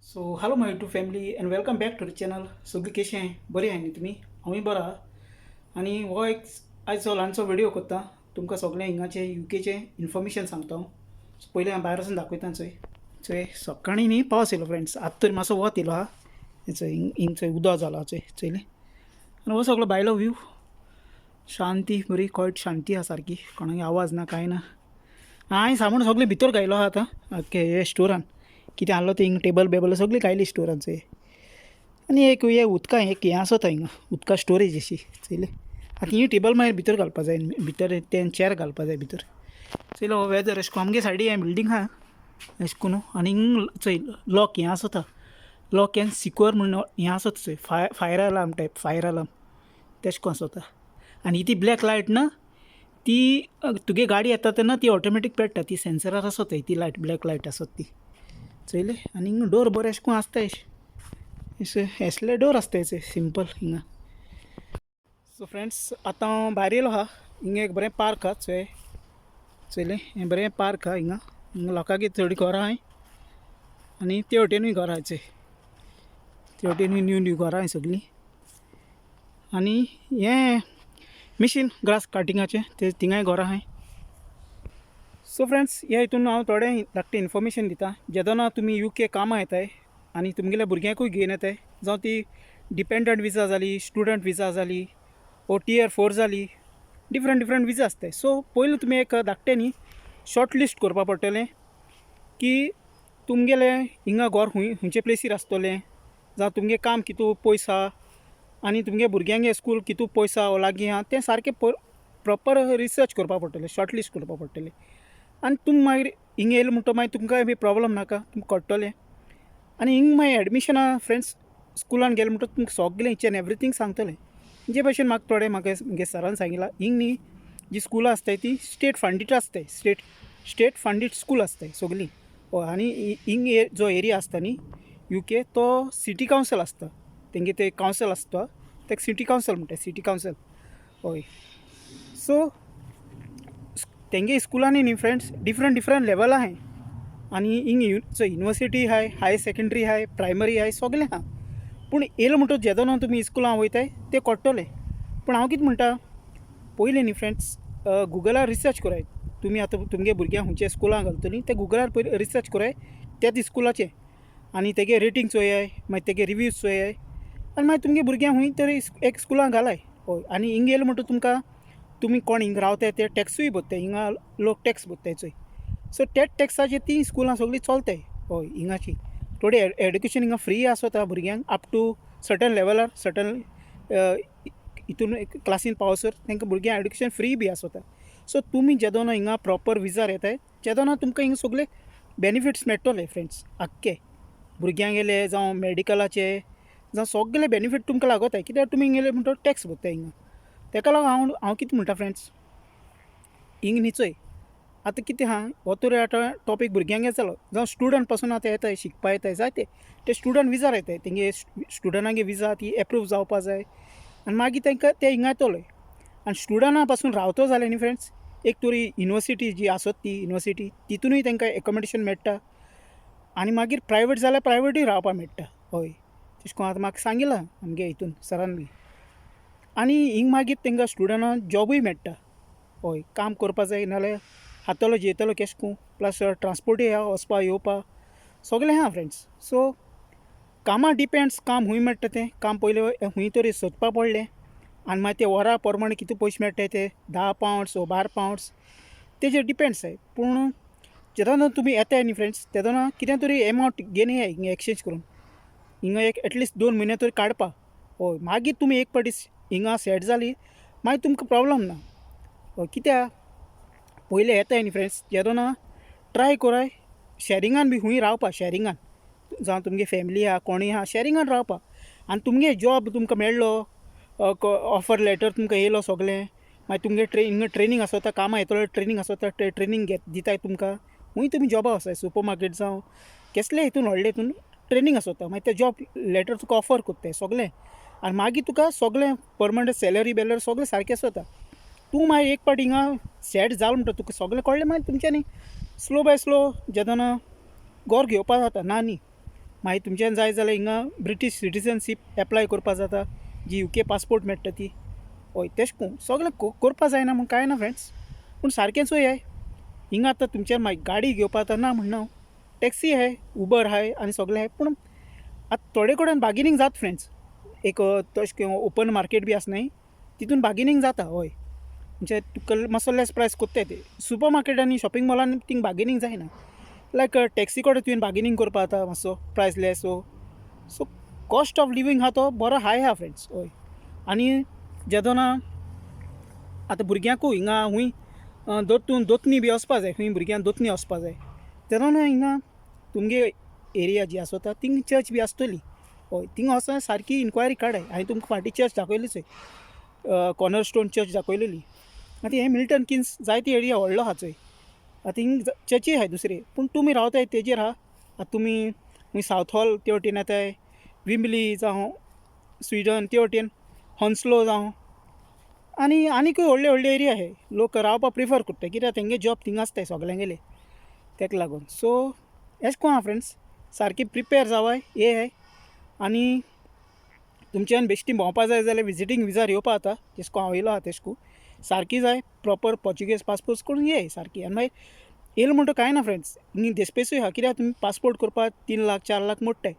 So hello my YouTube family and welcome back to the channel. सगळीं कशें बरीं आहाय न्ही तुमी? हांवूय बरो आहा. आनी हो एक आयचो ल्हानसो व्हिडियो करता, तुमकां सगळें हिंगाचें युकेचें इन्फॉर्मेशन सांगता हांव. सो पयलीं हांव भायर वचून दाखयता. चोय चोय, सकाळीं न्ही पावस येयलो फ्रेंड्स, आतां तरी मातसो वत येयलो आहा. चोय, हिंग हिंग चोय, उदक जालां चोय, चोयलें? आनी हो सगळो भायलो व्यू, शांती बरी, क्वायट शांती आहा सारकी, कोणाक आवाज ना, कांय ना. हांवें सामान सगळें भितर घायलो आहा आतां आख्खे हे स्टोरान. कितें आहलो तें हिंग टेबल बेबल सगळीं घायली स्टोरान चोय. आनी एक हे उदका एक हें आसता हिंगा, उदका स्टोरेज अशी, चोयलें? आतां ही टेबल मागीर भितर घालपा जाय, भितर तें चेर घालपा जाय भितर. चोयलो हो वेदर, अशें करून आमगे सायडी हें बिल्डींग आहा अशें करून. आनी हिंग चोय, लॉक हें आसता, लॉक एंड सिक्योर म्हणून हें आसता चोय, fire alarm type, fire alarm तेशें करून आसता. आनी ती ब्लॅक लायट ना ती, तुगे गाडी येता तेन्ना ती ऑटोमॅटीक पेट्टा, ती सेन्सरार आसता ती लायट, ब्लॅक लायट आसता ती, चोयलें? आनी हिंगा डोर बरें अशें करून आसता, अशें असले डोर आसता सिंपल हिंगा. सो फ्रेंड्स, आतां हांव भायर येयलो आहा. हिंगा एक बरें पार्क आहा चोय, चोयलें? हें बरें पार्क आहा हिंगा. हिंगा लोकांगे थोडीं घरां आहाय आनी ते वटेनूय घरां चोय, ते वटेनूय न्यू न्यू घरां आहाय सगळीं. आनी हें मिशीन ग्रास कटिंगाचें, ते थिंगाय घरां आहाय. सो फ्रेंड्स, ह्या हितून हांव थोडें धाकटें इन्फॉर्मेशन दिता. जेदोना तुमी युके कामां येताय आनी तुमगेल्या भुरग्यांकूय घेवन येताय, जावं ती डिपेंडंट विजा जाली, स्टुडंट विजा जाली, ओ टियर 4 जाली, डिफरंट डिफरंट विजा आसताय. सो पयलू तुमी एक धाकटें न्ही शॉर्ट लिस्ट करपा पडटलें की तुमगेलें हिंगा घर खूंय, खंयचे प्लेसीर आसतलें, जावं तुमगें काम कितू पयस आहा आनी तुमगे भुरग्यांगे स्कूल कितू पयस आहा ओ लागीं आहा, तें सारकें प्रोपर रिसर्च करपा पडटलें, शॉर्ट लिस्ट करपा पडटलें. आनी तुमी मागीर हिंगा येयलें म्हणटो मागीर तुमकां बी प्रोब्लम नाका, तुमकां कळटलें. आनी हिंग मागीर एडमिशना फ्रेंड्स, स्कुलान गेलें म्हणटकच तुमकां सगळें इच एन एवरीथींग सांगतलें. जे भशेन म्हाका थोडें म्हाका म्हगे सरान सांगिलां, हिंग न्ही जी स्कुलां आसताय ती स्टेट फंडीड आसताय, स्टेट फंडीड स्कूल आसताय सगळीं. हय, आनी हिंग जो एरिया आसता न्ही युके, तो सिटी कावन्सील आसता, तेंगे ते कावन्सील आसता, ताका सिटी कावन्सील म्हणटाय, सिटी कावन्सील. हय, सो तेंगे स्कुलांनी न्ही फ्रेंड्स, डिफरंट डिफरंट लेवल आहाय. आनी हिंग चोय, युनिवर्सिटी आहाय, हायर सेकेंडरी आहाय, प्रायमरी आहाय, सगळें आहा. पूण येयलें म्हणटकच जेदोना तुमी इस्कुलां वयताय तें कळटलें. पूण हांव कितें म्हणटा, पयलीं न्ही फ्रेंड्स, गुगलार रिसर्च कराय तुमी. आतां तुमगे भुरग्यांक खंयच्या स्कुलां घालतलीं तें गुगलार पयलीं रिसर्च कराय त्याच स्कुलाचें आनी तेगे रेटींग चोयाय, मागीर तेगे रिव्यूज चोयाय आनी मागीर तुमगे भुरग्यांक खूंय तरी एक स्कुलां घालाय. हय, आनी हिंग येयलें म्हणटकच तुमकां, तुमी कोण हिंग रावताय ते टॅक्सूय भरताय. हिंगा लोक टॅक्स भरताय चोय, सो त्याच टॅक्साचेर तीं स्कुलां सगळीं चलताय. हय, हिंगाची थोडी एडुकेशन हिंगा फ्री आसता भुरग्यांक अप टू सर्टन लेवलार, सर्टन हितून क्लासीन पावसर तांकां भुरग्यांक एडुकेशन फ्री बी आसता. सो तुमी जेदोना हिंगा प्रॉपर विजार येताय तेदोना तुमकां हिंगा सगळे बेनिफिट्स मेळटले फ्रेंड्स, आख्खे भुरग्यांगेले जावं मेडिकलाचे जावं सगळे बेनिफीट तुमकां लागताय, कित्याक तुमी हिंग येयले म्हणटकच टॅक्स भरताय हिंगा. तेका लागून हांव कितें म्हणटा फ्रेंड्स, हिंग न्ही चोय, आतां कितें आहा, हो तर आतां टॉपीक भुरग्यांगे जालो, जावं स्टुडंट पासून आतां येताय, शिकपा येताय जायते, ते स्टुडंट विजार येताय. तेंगे स्टुडंटांगे विजा ती एप्रूव जावपा जाय आनी मागीर तांकां ते हिंगा येतले. आनी स्टुडंटा पासून रावतो जाल्यार न्ही फ्रेंड्स, एक तरी युनिवर्सिटी जी आसत ती युनिवर्सिटी, तितूनय तांकां एकोमोडेशन मेळटा आनी मागीर प्रायवेट जाल्यार प्रायवेटूय रावपाक मेळटा. हय, तशें करून आतां म्हाका सांगिलां आमगे हितून सरान बी. आनी हिंग मागीर तांकां स्टुडंटाक जॉबूय मेळटा. हय, काम करपा जाय, नाल्यार खातलो जेयतलो केशें करून? प्लस ट्रांसपोर्टूय आहा, वचपा येवपा सगळें आहा फ्रेंड्स. सो कामां डिपेंड्स, काम खूंय मेळटा तें काम पयलें खूंय तरी सोदपा पडलें आनी मागीर ते वरा प्रमाणे कितें पयशे मेळटाय ते, 10 पावंड्स वो 12 पावंड्स, तेजेर डिपेंड्स आहाय. पूण जेदोना तुमी येताय न्ही फ्रेंड्स, तेदोना कितें तरी एमावंट घेवन येयाय हिंगा एक्सचेंज करून, हिंगा एक एटलिस्ट 2 म्हयने तरी काडपा. हय, मागीर तुमी एक पाटी हिंगा सेट जाली मागीर तुमकां प्रोब्लम ना. हय, कित्याक पयलें येताय न्ही फ्रेंड्स, तेदोना ट्राय कराय शॅरिंगान बी खूंय रावपा, शॅरिंगान, जावं तुमगे फॅमिली आहा, कोणूय आहा, शॅरिंगान रावपा. आनी तुमगे जॉब तुमकां मेळ्ळो, ऑफर लेटर तुमकां येयलो सगळें, मागीर तुमगे हिंगा ट्रेनींग आसता, कामां येतलो ट्रेनींग आसता, ते ट्रेनींग घेत दिताय तुमकां. खूंय तुमी जॉबा वचाय, सुपर मार्केट जावं केसले हितून व्हडले हितून ट्रेनींग आसता, मागीर ते जॉब लेटर तुका ऑफर करताय सगळें आनी मागीर तुका सगळें परमनंट सॅलरी बेलरी सगळें सारकें आसता. तूं मागीर एक पाटी हिंगा सेट जालो म्हणटा, तुका सगळें कळ्ळें, मागीर तुमच्यांनी स्लो बाय स्लो जेदोना घर घेवपा जाता ना न्ही. मागीर तुमच्यान जाय जाल्यार हिंगा ब्रिटीश सिटीजनशीप एप्लाय करपा जाता, जी युके पासपोर्ट मेळटा ती. हय, तेश कोन्न सगळें करपा जायना म्हूण कांय ना फ्रेंड्स, पूण सारकें चोयाय. हिंगा आतां तुमच्यान मागीर गाडी घेवपा आतां ना म्हणना हांव, टॅक्सी आहाय, उबर आहाय आनी सगळें आहाय. पूण आतां थोडे कडेन बार्गेनींग जाता फ्रेंड्स. एक तशें ओपन मार्केट बी आसा न्हय, तितून बार्गेनींग जाता. हय, म्हणजे तुका मातसो लेस प्रायस कोत्ताय ते. सुपर मार्केट आनी शॉपिंग मॉलान थिंग बार्गेनींग जायना. लायक टॅक्सी कडेन तुवें बार्गेनींग करपा जाता, मातसो प्रायस less. So cost of living आहा तो बरो हाय आहा फ्रेंड्स. हय, आनी जेदोना आतां भुरग्यांकूय हिंगा हूंय दोतून दोतनी बी वचपा जाय, खंय भुरग्यांक दोतनी वचपा जाय, तेदोना हिंगा तुमगे एरिया जी आसता थिंग चर्च बी आसतली. हय, थिंगा वचोन सारकी इन्क्वायरी काडाय. हांवें तुमकां फाटीं चर्च दाखयली चोय, कॉर्नर स्टोन चर्च दाखयलेली. आतां हें मिल्टन किन्स जायती एरिया व्हडलो आहा चोय. आतां हिंग चर्ची आहाय दुसरे, पूण तुमी रावताय तेजेर आहा. आतां तुमी खूंय सावथ हॉल ते वटेन येताय, विंबली जावं स्विडन ते वटेन, हॉन्सलो जावं, आनी आनीकूय व्हडले व्हडले एरिया आहाय, लोक रावपाक प्रिफर करताय, कित्याक तेंगे जॉब थिंगा आसताय सगल्यांगेले, तेका लागून. सो एशें कोन्न आहा फ्रेंड्स, सारकी प्रिपेर जावाय येयाय. आनी तुमच्यान बेश्टी भोंवपा जाय जाल्यार विजिटींग विजार येवपा जाता, जेश कोन्न हांव येयलो आहा तेश कोन्न. सारकी जाय प्रोपर पोर्चुगीज पासपोर्ट करून येय सारकी. आनी मागीर येयलो म्हणटा कांय ना फ्रेंड्स, हिंगा देस्पेसूय आहा, कित्याक तुमी पासपोर्ट करपाक 3 लाख 4 लाख मोडटाय,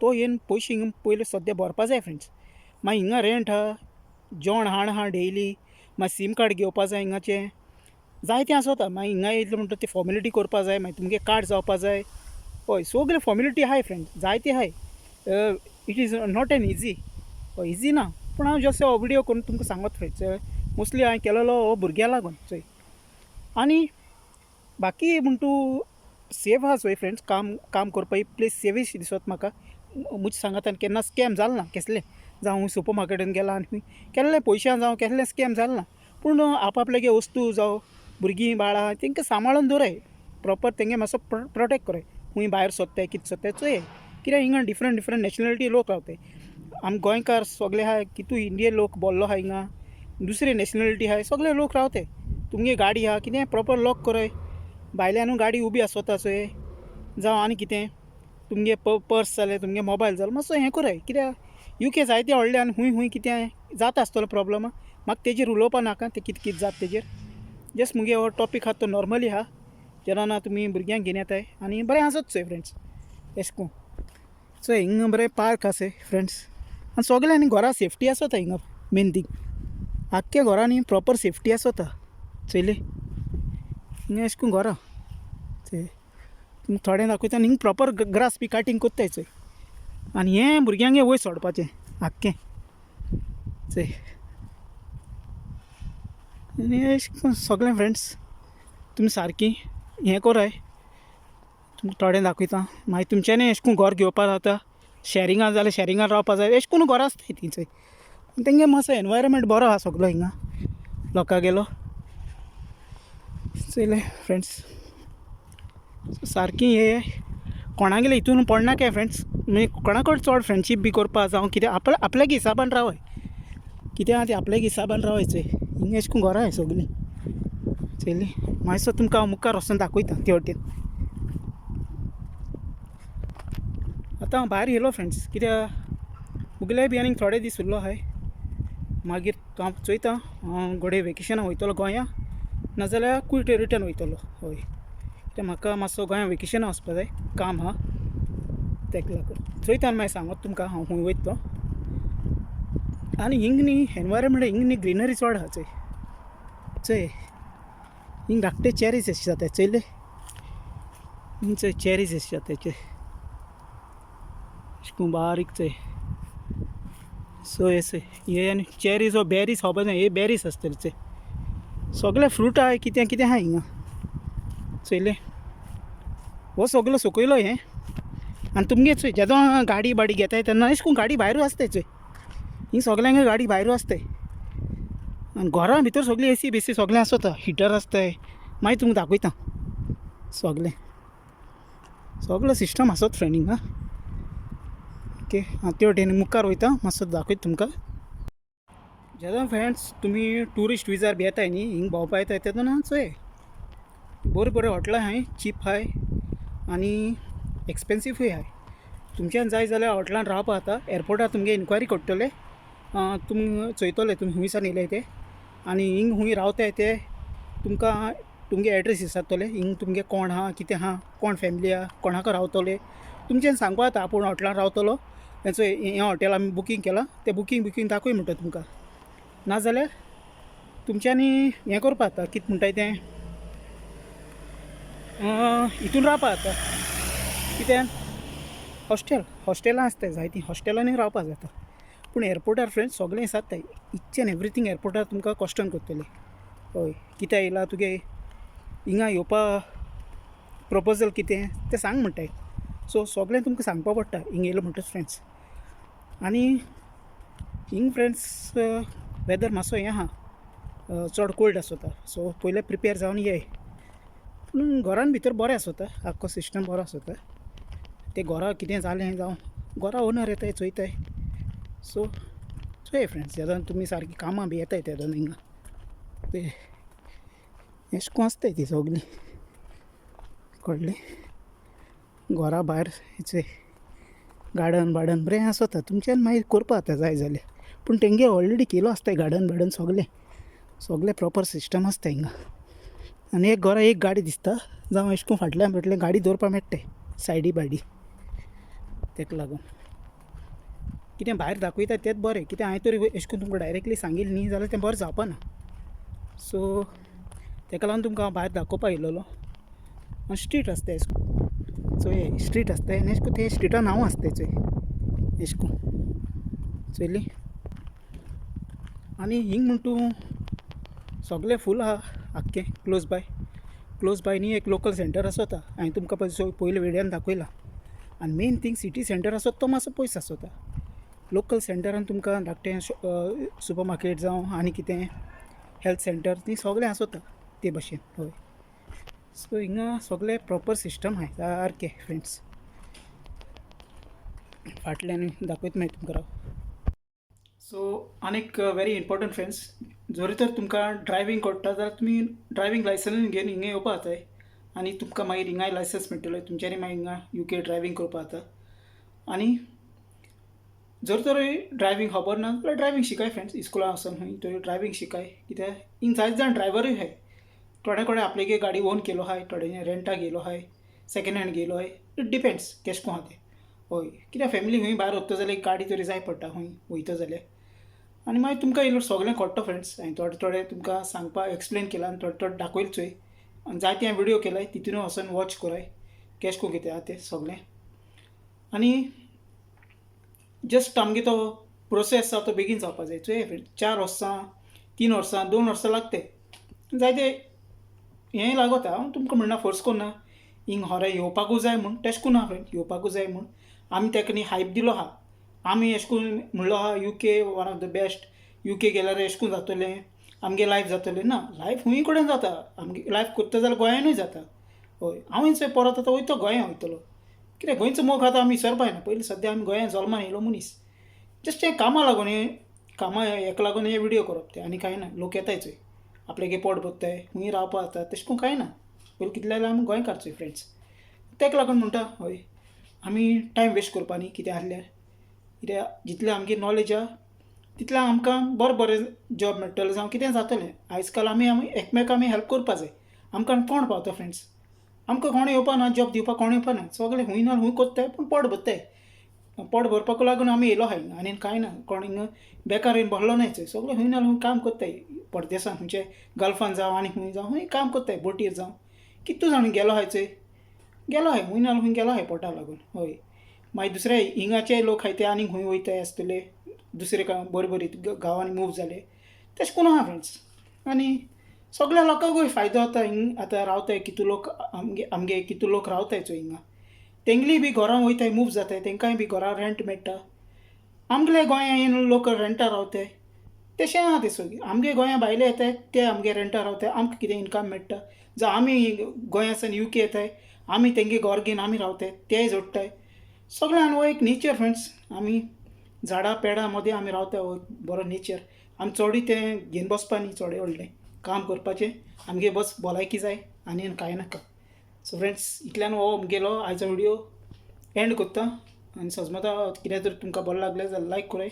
तो येवन पयशे हिंगा पयलीं सद्या भरपा जाय फ्रेंड्स. मागीर हिंगा रेंट आहा, जेवण हाण आहा डेली, मागीर सीम कार्ड घेवपा जाय, हिंगाचें जायतें आसता. मागीर हिंगा येयले म्हणटा ती फॉर्मेलिटी करपा जाय, मागीर तुमगे कार्ड जावपा जाय. हय, सगळे फॉर्मेलिटी आहाय फ्रेंड्स, जायते आहाय. It is not an easy. हय, इजी ना, पूण हांव जस्ट हो विडियो करून तुमकां सांगत फ्रेंड्स. मोस्टली हांवें केलेलो हो भुरग्यां लागून चोय. आनी बाकी म्हण तूं सेफ आहा चोय फ्रेंड्स. काम काम करपा प्लेस सेवूय दिसत म्हाका. मुज सांगात केन्ना स्कॅम जाल ना केसलें, जावं सुपर मार्केटान गेला आनी केल्ले पयशां जावं केसलें स्कॅम जाल ना. पूण आप आपल्यागे वस्तू जावं भुरगीं बाळां तेंकां सांबाळून दवराय प्रोपर, तेंगे मातसो प्रोटेक्ट कराय. खूंय भायर सोदताय, कितें सोदताय चोयाय, कित्याक हिंगा डिफरंट डिफरंट नॅशनलिटी लोक रावताय. आम गोंयकार सगळे आहाय, कितू इंडियन लोक बोल्लो आहा, हिंगा दुसरे नॅशनलिटी आहाय, सगळे लोक रावताय. तुमगे गाडी आहा कितें प्रोपर लॉक कराय. भायल्यानूय गाडी उबी आसता चोय, जावं आनी कितें तुमगे पर्स जालें, तुमगे मोबायल जालो, मातसो हें कराय, कित्याक युके जायते व्हडले आनी खूंय खूंय कितें जाता आसतलो प्रोब्लम. म्हाका तेजेर उलोवपा नाका, तें कितें कितें जाता तेजेर. जस्ट मुगे हो टॉपीक आहा तो नॉर्मली आहा, जेन्ना तुमी भुरग्यांक घेवन येताय आनी बरें आसत चोय फ्रेंड्स. एशें कोन्न चोय, हिंगा बरें पार्क आसा फ्रेंड्स. आनी सगळें आनी घरा सेफ्टी आसता हिंगा. मेन थींग, आख्ख्या घरांनी प्रोपर सेफ्टी आसता. चोयली, हिंगा एशें कोन्न घरां चोय, तुमकां थोडें दाखयता. आनी हिंगा प्रोपर ग्रास बी कटिंग कोत्ताय चोय. आनी हें भुरग्यांगे वयर सोडपाचें आख्खें चोय. आनी एशें कोन्न सगळें फ्रेंड्स, तुमी सारकी हें कराय. तुमकां थोडें दाखयता. मागीर तुमच्यांनी एशें कोन्न घर घेवपा जाता, शॅरिंगान जाल्यार शॅरिंगान रावपा जाय. एशें कोन्न घरां आसताय ती चोय. तेंगे मातसो एनवायरमेंट बरो आहा सगलो हिंगा लोकांगेलो. चोयलें फ्रेंड्स, सारकी हे कोणागेले हितून पडनाकाय फ्रेंड्स. म्हणजे कोणा कडेन चड फ्रेंडशीप बी करपा जावं कितें, आपल्यागे हिसाबान रावाय. कितें आहा तें आपल्यागे हिसाबान रावाय. चोय, हिंगा एशें कोन्न घरां आहाय सगलीं. चोयली, मातसो तुमकां हांव मुखार वचोन दाखयता ते वटेन. आतां हांव भायर येयलो फ्रेंड्स, कित्याक मुगेले बी आनीक थोडे दीस उरलो आहाय. मागीर हांव चोयता, हांव घोडये वेकेशनाक वयतलो गोंया, नाजाल्यार कुवेट रिटर्न वयतलो. हय, कित्याक म्हाका मातसो गोंया वेकेशनाक वचपा जाय, काम आहा, तेका लागून. चोयता आनी मागीर सांगत तुमकां हांव खूंय वयता तो. आनी हिंग न्ही एनवायरमेंट, हिंग न्ही ग्रिनरी चड आहा चोय. चोय, हिंग धाकटे चेरीज अशे जाताय, चोयले? हिंग चोय, चेरीज अशे जाताय चोय, अशें करून बारीक चोय. सो हे चोय, हे आनी चेरीज वो बेरीज खबर ना, हे बेरीज आसतले चोय. सगळे फ्रूट आहाय, कितें कितें आहा हिंगा चोयले. हो सगलो सुकयलो हें. आनी तुमगे चोय, जेदो गाडी बाडी घेताय तेन्ना अशें करून गाडी भायरूच आसताय चोय. हिंग सगल्यांगे गाडी भायरूच आसताय. आनी घरा भितर सगळी एसी बेसी सगळें आसता, हिटर आसताय. मागीर तुमकां दाखयता सगळें, सगळें सिस्टम आसत फ्रेंड हिंगा. ओके, हांव ते वटेन मुखार वयता, मातसो दाखयता तुमकां. जेन्ना फ्रेंड्स तुमी ट्युरिस्ट विजार बी येताय न्ही, हिंग भोंवपा येताय, तेन्ना चोय, बरीं बरीं हॉटेलां आहाय, चीप आहाय आनी एक्सपेन्सिवूय आहाय. तुमच्यान जाय जाल्यार हॉटेलान रावपा जाता. एअरपोर्टार तुमगे इन्क्वायरी करतले, तुमी चोयतले तुमी हुंयसान येयले ते आनी हिंग खूंय रावताय ते तुमकां तुमगे एड्रेस विचारतले, हिंग तुमगे कोण आहा, कितें आहा, कोण फॅमिली आहा, कोणाक रावतले. तुमच्यान सांगपा जाता आपूण हॉटेलान रावतलो, तेंचो हें हॉटेल आमी बुकींग केलां, तें बुकींग बिकींग दाखय म्हणटा तुमकां. नाजाल्यार तुमच्यांनी हें करपा जाता, कितें म्हणटाय तें, हितून रावपा जाता, कित्यान हॉस्टेल, हॉस्टेलां आसताय जायतीं, हॉस्टेलांनी रावपा जाता. पूण एअरपोर्टार फ्रेंड्स सगळें विचारताय, इच एन एवरीथींग एअरपोर्टार तुमकां क्वेश्चन करतले. हय, कित्याक येयला, तुगे हिंगा येवपा प्रपोजल कितें तें सांग म्हणटाय. सो सगळें तुमकां सांगपा पडटा हिंग येयलो म्हणटच फ्रेंड्स. आनी हिंग फ्रेंड्स वेदर मातसो हें आहा, चड कोल्ड आसता, सो पयलें प्रिपेर जावन येय. पूण घरान भितर बरें आसता, आख्खो सिस्टम बरो आसता. तें घरा कितें जालें जावं घरा ओनर येताय चोयताय. सो चोय फ्रेंड्स, जेदोना तुमी सारकी कामां बी येताय तेदोना हिंगा ते एशें कोन्न आसताय ती सगळीं, कळ्ळें. घरा भायर चोय गार्डन बार्डन बरें आसता, तुमच्यान मागीर करपा जाता जाय जाल्यार. पूण तेंगे ऑलरेडी केलो आसता गार्डन बार्डन सगळें, सगळें प्रोपर सिस्टम आसता हिंगा. आनी एक घरा एक गाडी दिसता, जावं एशें कोन्न फाटल्यान फाटल्यान गाडी दवरपा मेळटाय सायडी बायडी. तेका लागून कितें भायर दाखयता तेंच बरें, कितें हांवें तरी एशें कोन्न तुमकां डायरेक्टली सांगिल्लें न्ही जाल्यार तें बरें जावपा ना. सो तेका लागून तुमकां हांव भायर दाखोवपा येयलेलो. आनी स्ट्रीट आसता एशें, चोय स्ट्रीट आसता आनी एशें कोन्न ते स्ट्रिटान हांव आसता चोय एशें कोन्न चोयली. आनी हिंग म्हण तूं सगळें फूल आहा आख्खें क्लोज बाय, क्लोज बाय न्ही एक लोकल सेंटर आसता, हांवें तुमकां पळय पयले व्हिडियोन दाखयलां. आनी मेन थींग सिटी सेंटर आसता तो मातसो पयस आसता. लोकल सेंटरान तुमकां धाकटें सुपर मार्केट जावं आनी कितें हेल्थ सेंटर ती सगळें आसता ते भशेन. हय, सो हिंगा सगळें प्रोपर सिस्टम आहाय सारकें फ्रेंड्स. फाटल्यान दाखयता मागीर तुमकां राव. सो आनीक व्हेरी इम्पोर्टंट फ्रेंड्स, जरी तर तुमकां ड्रायवींग कळटा जाल्यार तुमी ड्रायवींग लायसन्स घेवन हिंगा येवपा जाताय आनी तुमकां मागीर हिंगाय लायसन्स मेळटलें, तुमच्यांनी मागीर हिंगा युके ड्रायवींग करपा जाता. आनी जर तर ड्रायवींग खबर ना जाल्यार ड्रायवींग शिकाय फ्रेंड्स, इस्कुलान वचोन खंय थंय ड्रायवींग शिकाय. कित्याक हिंग जायते जाण ड्रायवरूय आहाय, थोडे कोणे आपल्यागे गाडी ओन केलो आहाय, थोडे रेंटाक घेयलो आहाय, सेकेंड हँड घेयलो आहाय, it depends केशें कोन्न आहा तें. हय, कित्याक फॅमिली खंय भायर वता जाल्यार एक गाडी तरी जाय पडटा खंय वयता जाल्यार. आनी मागीर तुमकां इल्लो सगळें कळटा फ्रेंड्स, हांवें थोडें थोडें तुमकां सांगपाक एक्सप्लेन केलां आनी थोडें थोडें दाखयलें चोय. आनी जायते हांवें व्हिडियो केलाय तितूनय वचोन वॉच कराय केशें कोन्न कितें आहा तें सगळें. आनी जस्ट आमगे तो प्रोसेस आसा तो बेगीन जावपा जाय. चोय फ्रेंड, 4 वर्सां, 3 वर्सां, 2 वर्सां लागताय, जायते हें लागता. हांव तुमकां म्हणना फोर्स करना हिंग होरे येवपाकूय जाय म्हूण, तेशें कोन्ना फ्रेंड, येवपाकूय जाय म्हूण. आमी तेका न्ही हायप दिलो आहा, आमी एशें कोन्न म्हणलो आहा UK one of the best, UK गेल्यार एशें कोन्न जातलें आमगे लायफ जातलें. ना, लायफ खूंय कडेन जाता, आमगे लायफ करता जाल्यार गोंयानूय जाता. हय, हांवूय चोय परत आतां वयतो गोंया वयतलो, कित्याक गोंयचो मोग आतां आमी विसरपा जायना. पयलीं सद्या आमी गोंयांत जल्मान येयलो मनीस, जस्ट हें कामां लागून, हें कामां हेका लागून हें व्हिडियो करप तें, आनी कांय ना. लोक येताय चोय आपल्यागे पोट भरताय, खूंय रावपा जाता, तशें करून कांय ना. पयलीं कितलें जाल्यार आमी गोंयकार चोय फ्रेंड्स, तेका लागून म्हणटा हय आमी टायम वेस्ट करपा न्ही कितें आहल्यार. कित्याक जितलें आमगे नॉलेज आहा तितलें आमकां बरें बरें जॉब मेळटलें जावं कितें जातलें. आयज काल आमी आमी एकमेकां आमी हेल्प करपा जाय. आमकां कोण पावता फ्रेंड्स, आमकां कोण येवपा ना, जॉब दिवपाक कोण येवपा ना, सगळें खूंय ना खूंय कोत्ताय पूण पोट भरताय. पोट भरपाक लागून आमी येयलो आहाय, आनी कांय ना. कोण हिंगा बेकार येवन बसलो नाय चोय, सगळे खूंय ना खूंय काम कोत्ताय परदेसान, खंयचे गल्फान जावं आनी खूंय जावं खूंय काम कोत्ताय, बोटीर जावं कितू जाण गेलो आहाय चोय, गेलो आहाय खूंय ना खूंय गेलो आहाय पोटा लागून. हय, मागीर दुसरे हिंगाचे लोक आहाय ते आनी खूंय वयताय आसतले, दुसरे बरे बरे गांवांनी मूव जाले, तशें कोण आहा फ्रेंड्स. आनी सगळ्या लोकांकूय फायदो जाता हिंग आतां रावताय कितू लोक, आमगे आमगे कितू लोक रावताय चोय हिंगा, तेंगलीय बी घरां वयताय मूव जाताय, तेंकांय बी घरां रेंट मेळटा. आमगेले गोंया येवन लोक रेंटार रावताय, तशें आहा तें सगळें. आमगे गोंया भायले येताय ते आमगे रेंटार रावताय, आमकां कितें इनकम मेळटा. जावं आमी गोंयासान युके येताय, आमी तेंगे घर घेवन आमी रावताय, तेय जोडटाय. सगळ्यान हो एक नेचर फ्रेंड्स, आमी झाडां पेडां मदें आमी रावता, हो बरो नेचर. आमी चडूय तें घेवन बसपा न्ही, चड व्हडलें काम करपाचें, आमगे बस भलायकी जाय आनी कांय नाका. सो फ्रेंड्स, इतल्यान हो आमगेलो आयचो व्हिडियो एंड करता. आनी सजमता कितें तर तुमकां बरें लागलें जाल्यार लायक कराय,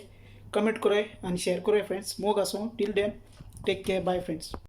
कमेंट कराय आनी शेअर कराय फ्रेंड्स. मोग आसूं. Till then take care, bye friends.